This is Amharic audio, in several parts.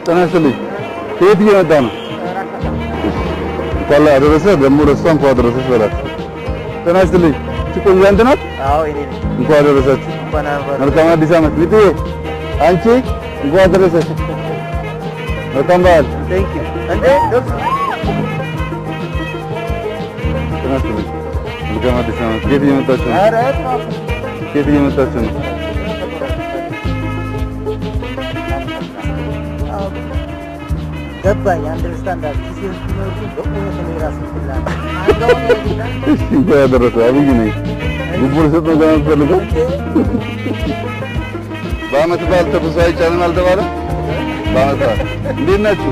ጤና ይስጥልኝ። ከየት እየመጣ ነው? እንኳን አደረሰህ። ደግሞ ለእሷ እንኳን አደረሰሽ በላት። ጤና ይስጥልኝ። እቺ ቆንጆ አንተ ናት? አዎ እኔ ነኝ። እንኳን አደረሳችሁ። እንኳን አብሮ መልካም አዲስ ዓመት። ሚጥዬ አንቺ እንኳን አደረሰሽ። መልካም በዓል። Thank you እንዴ ዶክተር። ጤና ይስጥልኝ። መልካም አዲስ ዓመት። ከየት እየመጣችሁ ነው? ኧረ ከየት እየመጣችሁ ነው? ገባኝ። Understand ኪሴ ውስጥ ቢኖር ግን በእውነት እኔ ራሴ ፍላጎት እሺ እንኳን አደረሰህ። አብይ ነኝ። ጉቦ ልሰጥ ነው ገና የምትፈልገው? በዓመት በዓል ተኩስ አይጫንም አልተባለ? በዓመት በዓል እንዴት ናችሁ?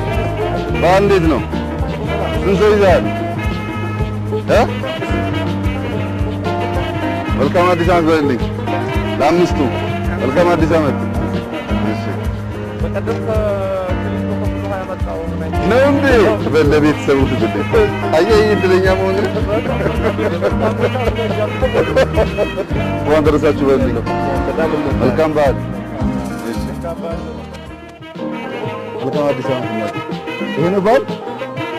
በዓል እንዴት ነው? ስንት ሰው ይዘሃል? እ? መልካም አዲስ ዓመት በልልኝ ለአምስቱ። መልካም አዲስ ዓመት። እሺ ነው እንዴ? በል ለቤተሰቡ ትግልኝ። አየህ ይህ እድለኛ መሆንህ። እንኳን ደረሳችሁ በልልኝ። መልካም በዓል። እሺ መልካም አዲስ ዓመት እናቴ። ይሄ ነው በዓል።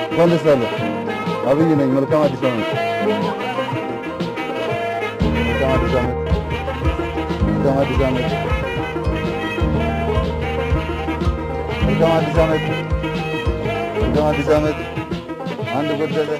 እንኳን ደስ አለህ። አብይ ነኝ። መልካም አዲስ ዓመት። መልካም አዲስ ዓመት። መልካም አዲስ ዓመት። መልካም አዲስ ዓመት። መልካም አዲስ ዓመት። አንድ ጎደለ።